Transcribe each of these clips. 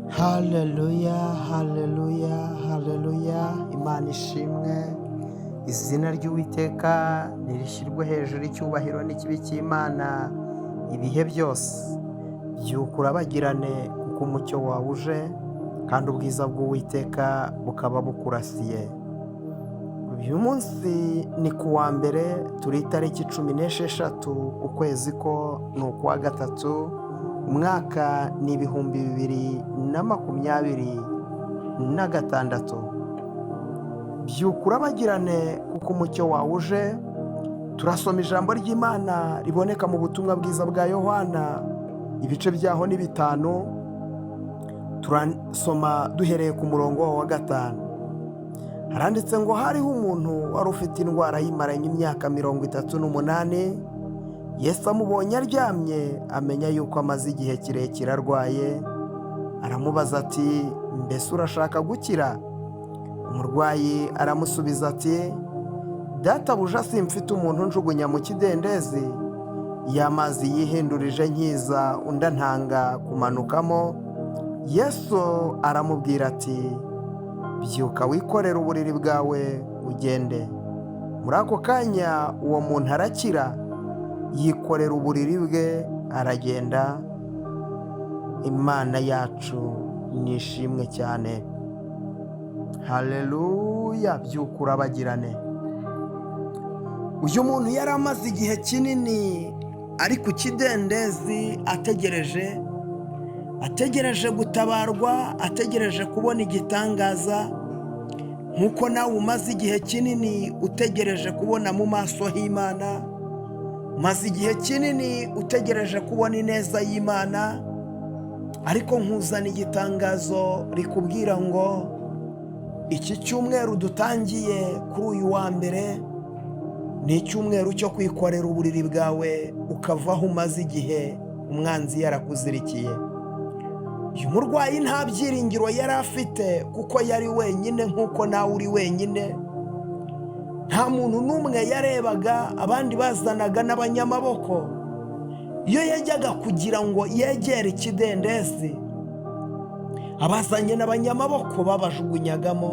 Haleluya, haleluya, haleluya! Imana ishimwe. Izina ry'Uwiteka nirishyirwe hejuru, icyubahiro n'ikibi cy'Imana ibihe byose. Byuka urabagirane, kuko umucyo wawe uje kandi ubwiza bw'Uwiteka bukaba bukurasiye. Uyu munsi ni ku wa mbere, turi itariki 16, ukwezi ko ni ukwa gatatu, umwaka ni 2026. Byuka urabagirane, kuko umucyo wawe uje. Turasoma ijambo ry'Imana riboneka mu Butumwa Bwiza bwa Yohana, ibice byaho ni 5. Turasoma duhereye ku murongo wa 5. Haranditse ngo: "Hariho umuntu wari ufite indwara yimaranye imyaka 38. Yesu amubonye aryamye, amenya yuko amaze igihe kirekire arwaye, aramubaza ati: 'Mbese urashaka gukira?' Umurwayi aramusubiza ati: 'Databuja, simfite umuntu njugunya mu kidendezi iyo amazi yihindurije nkiza, undi antanga kumanukamo.' Yesu aramubwira ati: 'Byuka, wikorere uburiri bwawe, ugende.' Muri ako kanya uwo muntu arakira, yikorera uburiri bwe, aragenda." Imana yacu ni ishimwe cyane. Haleluya! Byuka urabagirane. Uyu muntu yari amaze igihe kinini ari ku kidendezi, ategereje, ategereje gutabarwa, ategereje kubona igitangaza, nk'uko nawe umaze igihe kinini utegereje kubona mu maso h'Imana, umaze igihe kinini utegereje kubona ineza y'Imana. Ariko nkuzana igitangazo rikubwira ngo iki cyumweru dutangiye kuri uyu wa mbere ni icyumweru cyo kwikorera uburiri bwawe, ukava aho umaze igihe umwanzi yarakuzirikiye. Uyu murwayi nta byiringiro yari afite, kuko yari wenyine nk'uko nawe uri wenyine. Nta muntu n'umwe yarebaga, abandi bazanaga n'abanyamaboko. Iyo yajyaga kugira ngo yegere ikidendezi, abazanye n'abanyamaboko babajugunyagamo,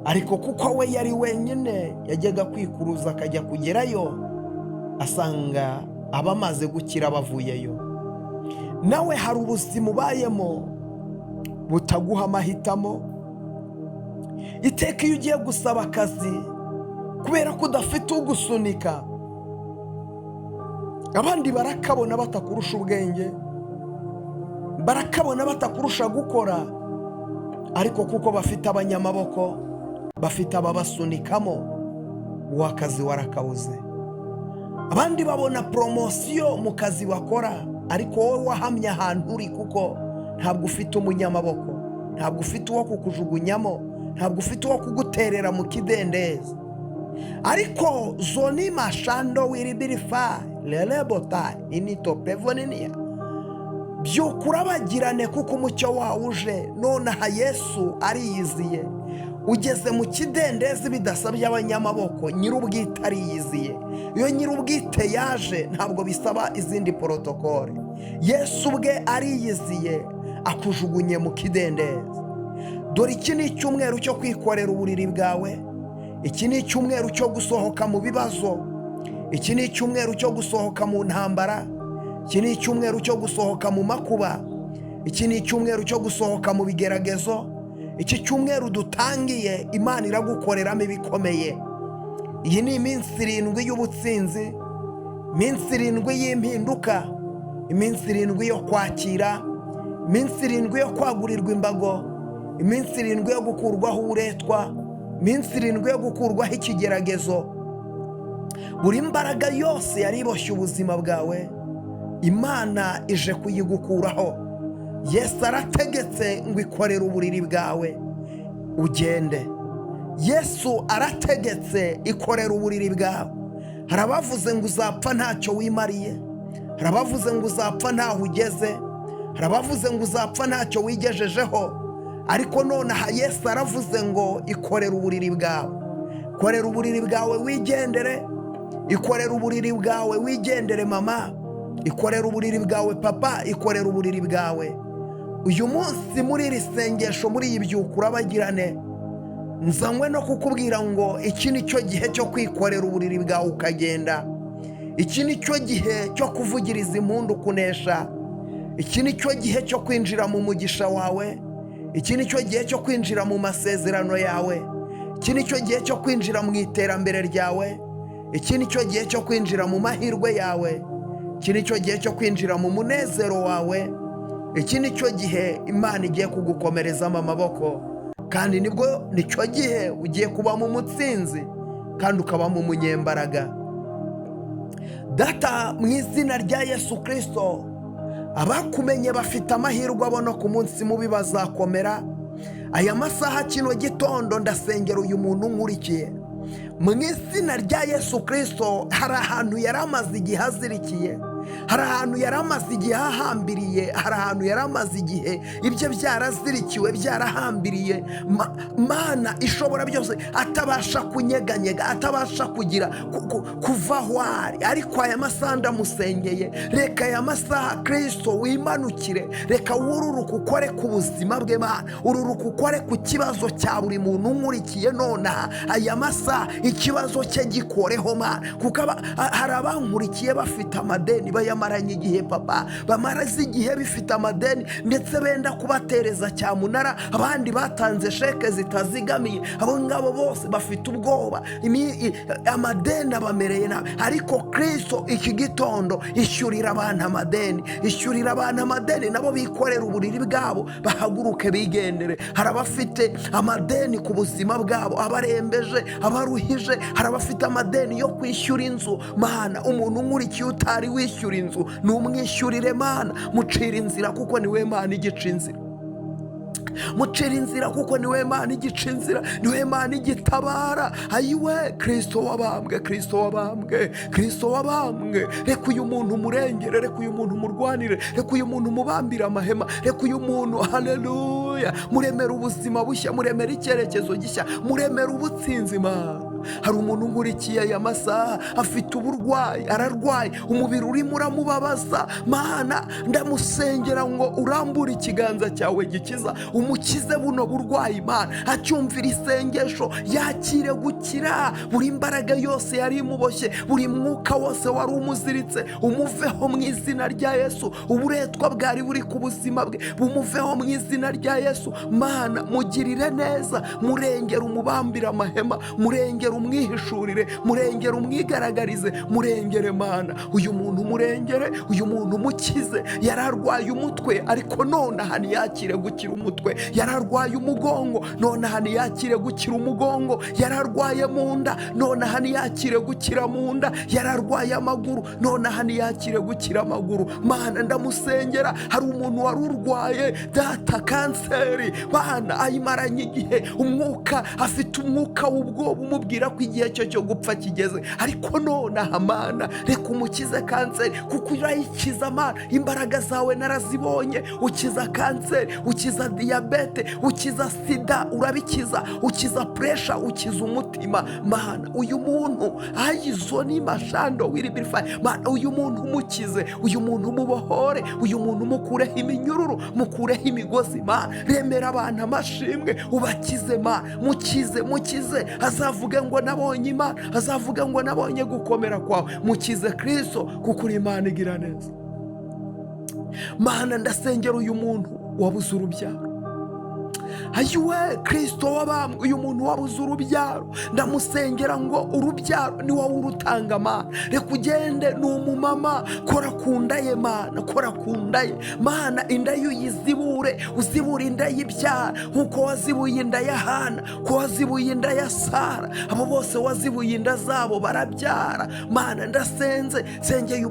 ariko kuko we yari wenyine, yajyaga kwikuruza akajya kugerayo asanga abamaze gukira bavuyeyo. Nawe hari ubuzima ubayemo butaguha amahitamo. Iteka iyo ugiye gusaba akazi, kubera ko udafite ugusunika, abandi barakabona batakurusha ubwenge, barakabona batakurusha gukora, ariko kuko bafite abanyamaboko, bafite ababasunikamo, uwo akazi warakabuze. Abandi babona promotion mu kazi bakora, ariko wowe wahamye ahantu uri, kuko ntabwo ufite umunyamaboko, ntabwo ufite uwo kukujugunyamo, ntabwo ufite uwo kuguterera mu kidendezi. Ariko zoni mashando wiribirifa lerebota inito pevoniniya, byuka urabagirane, kuko umucyo wawe uje. Nonaha Yesu ariyiziye. Ugeze mu kidendezi bidasabye abanyamaboko, nyir'ubwite ariyiziye. Iyo nyir'ubwite yaje, ntabwo bisaba izindi protocole. Yesu ubwe ariyiziye, akujugunye mu kidendezi. Dore iki ni icyumweru cyo kwikorera uburiri bwawe. Iki ni icyumweru cyo gusohoka mu bibazo. Iki ni icyumweru cyo gusohoka mu ntambara. Iki ni icyumweru cyo gusohoka mu makuba. Iki ni icyumweru cyo gusohoka mu bigeragezo. Iki cyumweru dutangiye, Imana iragukoreramo ibikomeye. Iyi ni iminsi 7 y'ubutsinzi, iminsi 7 y'impinduka, iminsi 7 yo kwakira, iminsi 7 yo kwagurirwa imbago, iminsi 7 yo gukurwaho uburetwa, iminsi 7 yo gukurwaho ikigeragezo. Buri mbaraga yose yari iboshye ubuzima bwawe, Imana ije kuyigukuraho. Yesu arategetse ngo ikorere uburiri bwawe ugende. Yesu arategetse, ikorera uburiri bwawe. Hari abavuze ngo uzapfa ntacyo wimariye, hari abavuze ngo uzapfa ntaho ugeze, hari abavuze ngo uzapfa ntacyo wigejejeho, ariko nonaha Yesu aravuze ngo ikorere uburiri bwawe. Korera uburiri bwawe wigendere. Ikorera uburiri bwawe wigendere, mama. Ikorera uburiri bwawe, papa. Ikorera uburiri bwawe. Uyu munsi muri iri sengesho, muri iyi byuka urabagirane, nzanywe no kukubwira ngo iki ni cyo gihe cyo kwikorera uburiri bwawe ukagenda. Iki ni cyo gihe cyo kuvugiriza impundu kunesha. Iki ni cyo gihe cyo kwinjira mu mugisha wawe. Iki ni cyo gihe cyo kwinjira mu masezerano yawe. Iki ni cyo gihe cyo kwinjira mu iterambere ryawe. Iki ni cyo gihe cyo kwinjira mu mahirwe yawe. Iki ni cyo gihe cyo kwinjira mu munezero wawe. Iki ni cyo gihe Imana igiye kugukomerezamo amaboko, kandi nibwo nicyo gihe ugiye kubamo umutsinzi kandi ukabamo umunyembaraga. Data, mu izina rya Yesu Kirisito, abakumenye bafite amahirwe, abona ku munsi mubi bazakomera. Aya masaha, kino gitondo, ndasengera uyu muntu nkurikiye mu izina rya Yesu Kirisito. Hari ahantu yari amaze igihe azirikiye, hari ahantu yari amaze igihe ahambiriye, hari ahantu yari amaze igihe ibyo byarazirikiwe, byarahambiriye. Mana ishobora byose, atabasha kunyeganyega, atabasha kugira kuva aho ari. Ariko aya masaha ndamusengeye. Reka aya masaha, Kirisito, wimanukire. Reka wururuke ukore ku buzima bwe. Mana, ururuka ukore ku kibazo cya buri muntu unkurikiye nonaha. Aya masaha ikibazo cye gikoreho, Mana, kuko hari abankurikiye bafite amadeni bayamaranye igihe, papa, bamaraze igihe bifite amadeni, ndetse benda kubatereza cyamunara. Abandi batanze sheke zitazigamiye. Abo ngabo bose bafite ubwoba, amadeni abamereye nabi. Ariko Kirisito, iki gitondo ishyurira abantu amadeni, ishyurira abantu amadeni, nabo bikorera uburiri bwabo, bahaguruke bigendere. Hari abafite amadeni ku buzima bwabo abarembeje, abaruhije. Hari abafite amadeni yo kwishyura inzu. Mana, umuntu unkurikiye utari wishyura inzu, numwishyurire. Mana, mucira inzira kuko niwe Mana igica inzira. Mucira inzira kuko niwe Mana igica inzira, niwe Mana igitabara. Ayiwe Kirisito wabambwe, Kirisito wabambwe, Kirisito wabambwe, reka uyu muntu umurengere, reka uyu muntu umurwanire, reka uyu muntu umubambire amahema, reka uyu muntu, haleluya, muremera ubuzima bushya, muremera icyerekezo gishya, muremera ubutsinzi. Mana, hari umuntu nkurikiye aya masaha afite uburwayi, ararwaye, umubiri urimo uramubabaza. Mana, ndamusengera ngo urambure ikiganza cyawe gikiza, umukize buno burwayi. Mana, acyumvira isengesho yakire gukira. Buri imbaraga yose yari imuboshye, buri mwuka wose wari umuziritse, umuveho mu izina rya Yesu. Uburetwa bwari buri ku buzima bwe bumuveho mu izina rya Yesu. Mana, mugirire neza, murengere, umubambire amahema, murengere, umwihishurire, murengere, umwigaragarize, murengere. Mana, uyu muntu murengere, uyu muntu umukize. Yari arwaye umutwe, ariko nonaha ntiyakire gukira umutwe. Yari arwaye umugongo, nonaha ntiyakire gukira umugongo. Yari arwaye mu nda, nonaha ntiyakire gukira mu nda. Yari arwaye amaguru, nonaha ntiyakire gukira amaguru. Mana, ndamusengera. Hari umuntu wari urwaye, data, kanseri. Mana, ayimaranye igihe. Umwuka afite umwuka w'ubwoba umubwira ko igihe cye cyo gupfa kigeze. Ariko nonaha, Mana, reka umukize kanseri kuko urayikiza. Mana, imbaraga zawe narazibonye. Ukiza kanseri, ukiza diyabete, ukiza sida, urabikiza, ukiza pressure, ukiza umutima. Mana, uyu muntu ayizo ni mashando wiribirifayi. Mana, uyu muntu umukize, uyu muntu umubohore, uyu muntu umukureho iminyururu, mukureho imigozi. Mana, remera abantu amashimwe, ubakize. Mana, mukize, mukize, azavuge ngo nabonye Imana, azavuge ngo nabonye gukomera kwawe. Mukize, Kirisito, kuko uri Imana igira neza. Mana, ndasengera uyu muntu wabuze urubyaro. Ayiwe Kirisito wabambwe, uyu muntu wabuze urubyaro, ndamusengera ngo urubyaro ni wowe urutanga. Mana, reka ugende, ni umumama, kora ku nda ye. Mana, kora ku nda ye. Mana, inda ye uyizibure, uzibure inda y'ibyara nk'uko wazibuye inda ya Hana, ko wazibuye inda ya Sara. Abo bose wazibuye inda zabo barabyara. Mana, ndasenze, nsengeye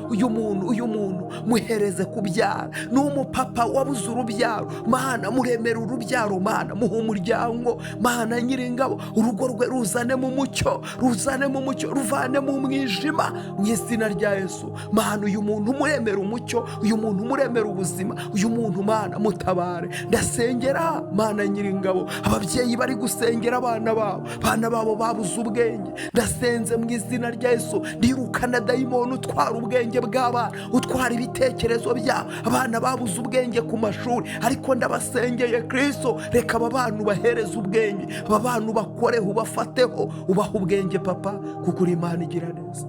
uyu muntu, uyu muntu muhereze kubyara. Ni umupapa wabuze urubyaro. Mana, muremere urubyaro. urubyaro, Mana muha umuryango, Mana nyiringabo, urugo rwe ruzane mu mucyo, ruzane mu mucyo, ruvane mu mwijima mu izina rya Yesu. Mana, uyu muntu umuremera umucyo, uyu muntu umuremera ubuzima, uyu muntu, Mana, mutabare. Ndasengera, Mana nyiringabo, ababyeyi bari gusengera abana babo, abana babo babuze ubwenge. Ndasenze mu izina rya Yesu, ndirukana dayimoni utwara ubwenge bw'abana, utwara ibitekerezo byabo. Abana babuze ubwenge ku mashuri, ariko ndabasengeye, Kristo, reka aba bana ubahereze ubwenge, aba bana ubakoreho, ubafateho, ubahe ubwenge, Papa, kuko uri Imana igira neza,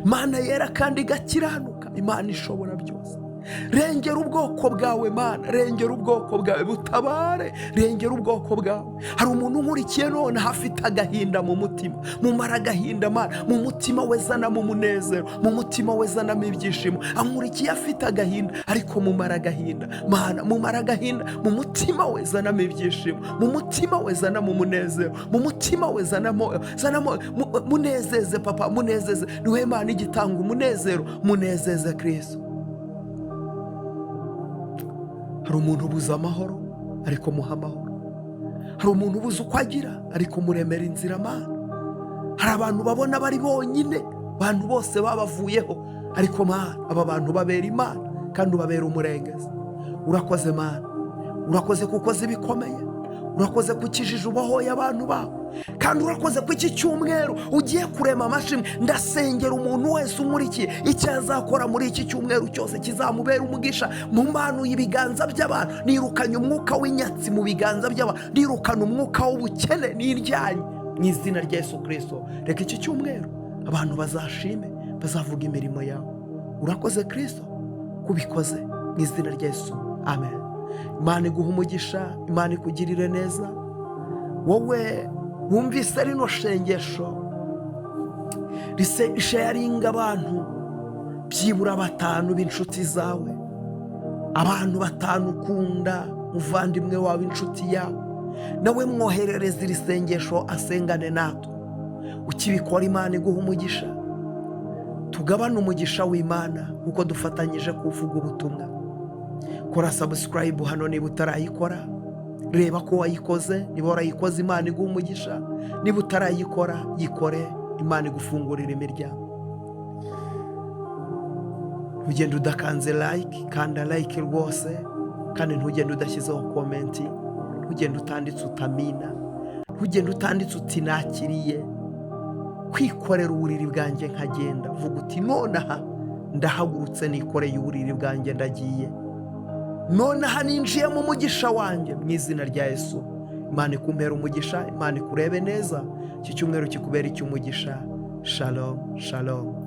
Mana yera kandi igakiranuka, Imana ishobora byose. Rengera ubwoko bwawe, Mana, rengera ubwoko bwawe, butabare, rengera ubwoko bwawe. Hari umuntu unkurikiye none afite agahinda mu mutima, mumara agahinda, Mana. Mu mutima we zanamo umunezero, mu mutima we zanamo ibyishimo. Ankurikiye afite agahinda, ariko mumara agahinda, Mana, mumara agahinda. Mu mutima we zanamo ibyishimo, mu mutima we zanamo umunezero, mu mutima we zanamo munezeze, Papa, munezeze. Niwe Mana igitanga umunezero, munezeze, Kristo. Hari umuntu ubuze amahoro, ariko muha amahoro. Hari umuntu ubuze uko agira, ariko muremera inzira, Mana. Hari abantu babona bari bonyine, abantu bose babavuyeho, ariko Mana, aba bantu babera Imana kandi ubabera umurengezi. Urakoze, Mana, urakoze kuko uzi ibikomeye, urakoze ko ukijije, ubohoye abantu bawe, kandi urakoze ko iki cyumweru ugiye kurema amashimwe. Ndasengera umuntu wese unkurikiye, icyo azakora muri iki cyumweru cyose kizamubera umugisha. Mu mpano ibiganza by'abantu, nirukanye umwuka w'inyatsi mu biganza by'abantu, nirukana umwuka w'ubukene n'iryanyi mu izina rya Yesu Kirisito. Reka iki cyumweru abantu bazashime, bazavuga imirimo yawe. Urakoze, Kirisito, kubikoze mu izina rya Yesu, amen. Imana iguha umugisha, Imana ikugirire neza. Wowe wumvise rino sengesho, sharinga abantu byibura batanu b'inshuti zawe, abantu batanu ukunda, umuvandimwe wawe, inshuti yawe, nawe mwoherereza iri sengesho asengane natwe. Ukibikora, Imana iguha umugisha. Tugabane umugisha w'Imana kuko dufatanyije kuvuga ubutumwa. Kora subscribe hano niba utarayikora, reba ko wayikoze. Niba warayikoze, Imana iguha umugisha. Niba utarayikora, yikore, Imana igufungurira imiryango. Ntugende udakanze like, kanda like rwose, kandi ntugende udashyizeho comment, ntugende utanditse utamina, ntugende utanditse uti "Nakiriye kwikorera uburiri bwanjye nkagenda." Vuga uti "Nonaha ndahagurutse, nikoreye uburiri bwanjye, ndagiye, nonaha ninjiye mu mugisha wanjye mu izina rya Yesu." Imana ikumpera umugisha, Imana ikurebe neza, iki cyumweru kikubera icy'umugisha. Shalom, shalom.